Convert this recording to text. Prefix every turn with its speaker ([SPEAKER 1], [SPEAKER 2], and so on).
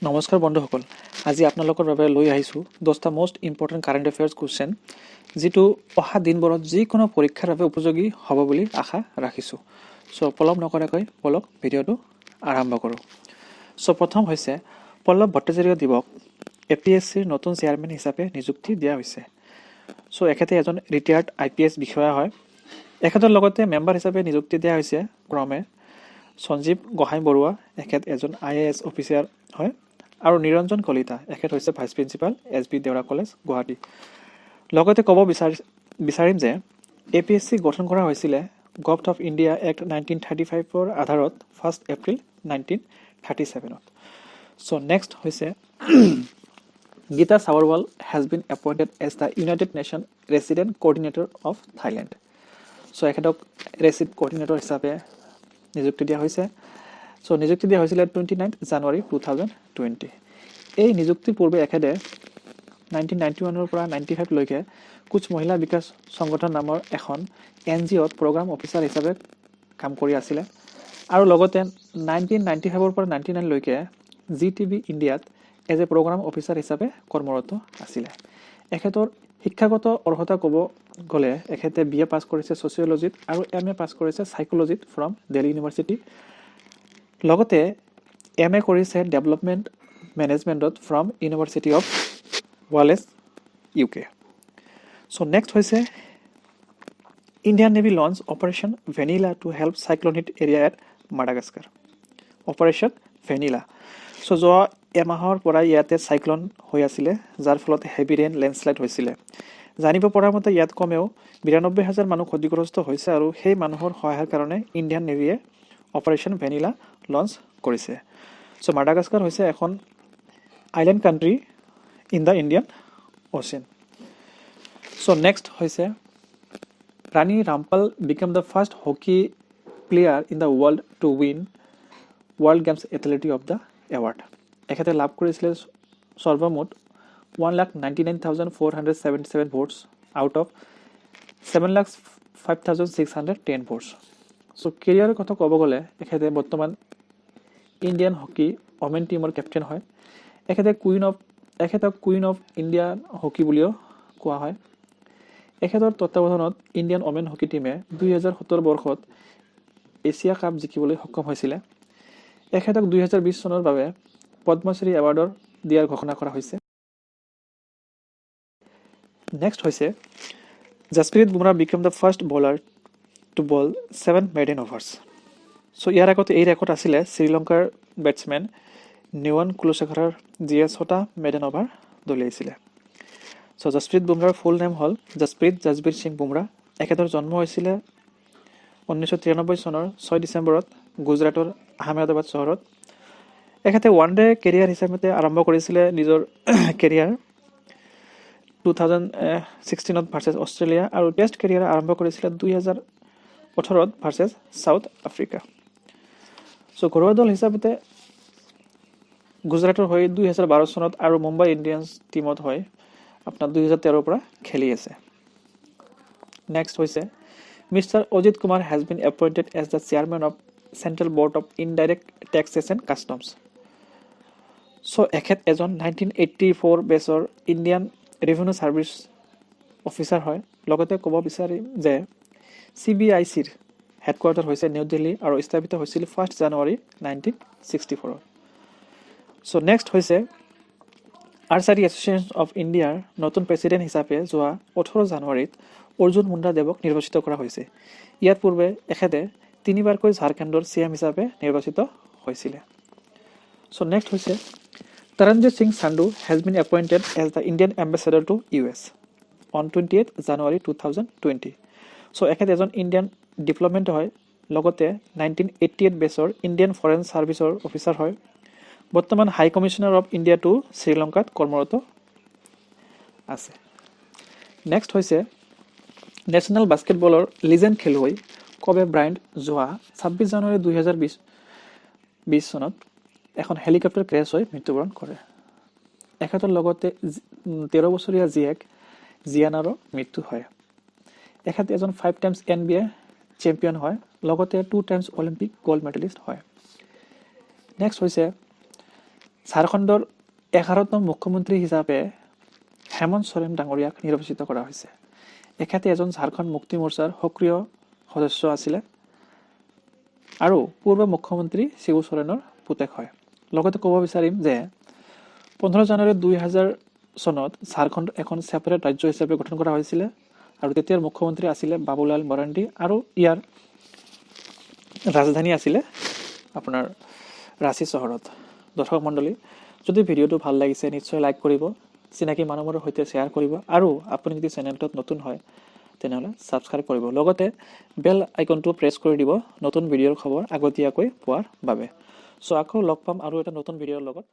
[SPEAKER 1] নমস্কাৰ বন্ধুসকল, আজি আপোনালোকৰ বাবে লৈ আহিছোঁ 10টা most important current affairs question, যিটো অহা দিনবোৰত যিকোনো পৰীক্ষাৰ বাবে উপযোগী হ'ব বুলি আশা ৰাখিছোঁ। চ' পলম নকৰাকৈ বলক, ভিডিঅ'টো আৰম্ভ কৰোঁ। চ' প্ৰথম হৈছে পল্লৱ ভট্টাচাৰ্য দেৱক এপিএছচিৰ নতুন চেয়াৰমেন হিচাপে নিযুক্তি দিয়া হৈছে। চ' এখেতে এজন ৰিটায়াৰ্ড আইপিএছ বিষয়া হয়। এখেতৰ লগতে মেম্বাৰ হিচাপে নিযুক্তি দিয়া হৈছে ক্ৰমে সঞ্জীৱ গোহাঁই বৰুৱা, এখেত এজন আইএএছ অফিচাৰ হয়, আৰু নিৰঞ্জন কলিতা, এখেত হৈছে vice principal, S B Deora college, Guwahati. লগতে ক'ব বিচাৰিম যে এপিএছচি গঠন কৰা হৈছিলে Govt of India Act 1935ৰ আধাৰত 1 এপ্ৰিল 1937ত। চ' নেক্সট হৈছে Gita Sabharwal has been appointed as the United Nation Resident Coordinator of Thailand. চ' এখেতক ৰেচিডেণ্ট কৰ্ডিনেটৰ হিচাপে নিযুক্তি দিয়া হৈছে। চ' নিযুক্তি দিয়া হৈছিলে 29 January 2020। এই নিযুক্তিৰ পূৰ্বে এখেতে 1991ৰ পৰা 95লৈকে কোচ মহিলা বিকাশ সংগঠন নামৰ এখন এনজিঅ'ত প্ৰগ্ৰাম অফিচাৰ হিচাপে কাম কৰি আছিলে আৰু লগতে 1995ৰ পৰা 99লৈকে জি টিভি ইণ্ডিয়াত এজ এ প্ৰগ্ৰাম অফিচাৰ হিচাপে কৰ্মৰত আছিলে। এখেতৰ শিক্ষাগত অৰ্হতা ক'ব গ'লে এখেতে বি এ পাছ কৰিছে ছ'চিয়লজিত আৰু এম এ পাছ কৰিছে চাইক'লজিত ফ্ৰম দিল্লী ইউনিভাৰ্চিটি। লগতে এম এ কৰিছে development মেনেজমেণ্টত from University of Wales, UK. So next হৈছে Indian Navy launch Operation Vanilla to help cyclone hit area at Madagascar. Operation Vanilla. চ' যোৱা এমাহৰ পৰাই ইয়াতে চাইক্লন হৈ আছিলে, যাৰ ফলত হেভি ৰেইন, লেণ্ডশ্লাইড হৈছিলে। জানিব পৰা মতে ইয়াত কমেও 92 হাজাৰ মানুহ ক্ষতিগ্ৰস্ত হৈছে আৰু সেই মানুহৰ সহায়ৰ কাৰণে ইণ্ডিয়ান নেভিয়ে অপাৰেশ্যন ভেনিলা লঞ্চ কৰিছে। চ' মাডাগাস্কাৰ হৈছে এখন island country in the Indian Ocean. So next হৈছে Rani Rampal become the first hockey player in the world to win World Games Athlete of the award. এখেতে লাভ কৰিছিলে সৰ্বমুঠ 1,99,477 votes out of 7,05,610 votes. So কেৰিয়াৰৰ কথা ক'ব গ'লে এখেতে বৰ্তমান ইণ্ডিয়ান হকী ওমেন টীমৰ কেপ্টেইন হয়। এখেতে কুইন অফ এখেতক কুইন অফ ইণ্ডিয়ান হকী বুলিও কোৱা হয়। এখেতৰ তত্বাৱধানত ইণ্ডিয়ান ওমেন হকী টীমে 2017 বৰ্ষত এছিয়া কাপ জিকিবলৈ সক্ষম হৈছিলে। এখেতক 2020 চনৰ বাবে পদ্মশ্ৰী এৱাৰ্ডৰ দিয়াৰ ঘোষণা কৰা হৈছে। নেক্সট হৈছে Jasprit Bumrah become the first bowler to bowl seven maiden overs. So ইয়াৰ আগতে এই ৰেকৰ্ড আছিলে শ্ৰীলংকাৰ বেটছমেন নিৱান কুলশেখৰৰ, যিয়ে ছটা মেডেন অভাৰ দলিয়াইছিলে। চ' জছপ্ৰীত বুমৰাৰ ফুল নেম হ'ল জছপ্ৰীত জছবীৰ সিং বুমৰা। এখেতৰ জন্ম হৈছিলে 1993 চনৰ 6 ডিচেম্বৰত গুজৰাটৰ আহমেদাবাদ চহৰত। এখেতে ওৱান ডে কেৰিয়াৰ হিচাপে আৰম্ভ কৰিছিলে নিজৰ কেৰিয়াৰ 2016ত ভাৰ্চেছ অষ্ট্ৰেলিয়া আৰু টেষ্ট কেৰিয়াৰ আৰম্ভ কৰিছিলে 2018ত ভাৰ্চেছ চাউথ আফ্ৰিকা। চ' ঘৰুৱা দল হিচাপতে গুজৰাটৰ হৈ 2012 চনত আৰু মুম্বাই ইণ্ডিয়ানছ টীমত হৈ আপোনাৰ 2013ৰ পৰা খেলি আছে। নেক্সট হৈছে Mister Ajit Kumar has been appointed as the chairman of Central Board of Indirect Taxes and Customs. So এখেত এজন 1984 বেচৰ ইণ্ডিয়ান ৰেভিনিউ ছাৰ্ভিচ অফিচাৰ হয়। লগতে ক'ব বিচাৰিম যে চিবিআইচিৰ হেডকোৱাৰ্টাৰ হৈছে নিউ দিল্লী আৰু স্থাপিত হৈছিল 1 জানুৱাৰী 1964ত। চ' নেক্সট হৈছে আৰ্চাৰী এছ'চিয়েশ্যন অফ ইণ্ডিয়াৰ নতুন প্ৰেচিডেণ্ট হিচাপে যোৱা 18 জানুৱাৰীত অৰ্জুন মুণ্ডা দেৱক নিৰ্বাচিত কৰা হৈছে। ইয়াৰ পূৰ্বে এখেতে তিনিবাৰকৈ ঝাৰখণ্ডৰ চি এম হিচাপে নিৰ্বাচিত হৈছিলে। চ' নেক্সট হৈছে Taranjit Singh Sandhu has been appointed as the Indian ambassador to US on 28 January 2020. So এখেত এজন ইণ্ডিয়ান ডিপ্ল'মেট হয়, লগতে 1988 বেচৰ ইণ্ডিয়ান ফৰেইন ছাৰ্ভিচৰ অফিচাৰ হয়। বৰ্তমান High Commissioner of India to শ্ৰীলংকাত কৰ্মৰত আছে। নেক্সট হৈছে নেশ্যনেল বাস্কেটবলৰ লিজেণ্ড খেলুৱৈ কবে ব্ৰাইণ্ট যোৱা 26 জানুৱাৰী 2020 চনত এখন হেলিকপ্টাৰ ক্ৰেছ হৈ মৃত্যুবৰণ কৰে। এখেতৰ লগতে 13 বছৰীয়া জীয়েক জিয়ানাৰো মৃত্যু হয়। এখেত এজন five times NBA champion হয়, লগতে two times Olympic gold medalist হয়। নেক্সট হৈছে ঝাৰখণ্ডৰ 11তম মুখ্যমন্ত্ৰী হিচাপে হেমন্ত সোৰেন ডাঙৰীয়াক নিৰ্বাচিত কৰা হৈছে। এখেতে এজন ঝাৰখণ্ড মুক্তি মৰ্চাৰ সক্ৰিয় সদস্য আছিলে আৰু পূৰ্ব মুখ্যমন্ত্ৰী শিবু সোৰেনৰ পুতেক হয়। লগতে ক'ব বিচাৰিম যে 15 জানুৱাৰী 2000 চনত ঝাৰখণ্ড এখন ছেপাৰেট ৰাজ্য হিচাপে গঠন কৰা হৈছিলে আৰু তেতিয়াৰ মুখ্যমন্ত্ৰী আছিলে বাবুলাল মৰাণ্ডি আৰু ইয়াৰ ৰাজধানী আছিলে আপোনাৰ ৰাঁচী চহৰত। দৰ্শক মণ্ডলী, যদি ভিডিঅ'টো ভাল লাগিছে, নিশ্চয় লাইক কৰিব, চিনাকি মানুহবোৰৰ সৈতে শ্বেয়াৰ কৰিব আৰু আপুনি যদি চেনেলটোত নতুন হয়, তেনেহ'লে ছাবস্ক্ৰাইব কৰিব। লগতে বেল আইকনটো প্ৰেছ কৰি দিব নতুন ভিডিঅ'ৰ খবৰ আগতীয়াকৈ পোৱাৰ বাবে। চ' আকৌ লগ পাম আৰু এটা নতুন ভিডিঅ'ৰ লগত।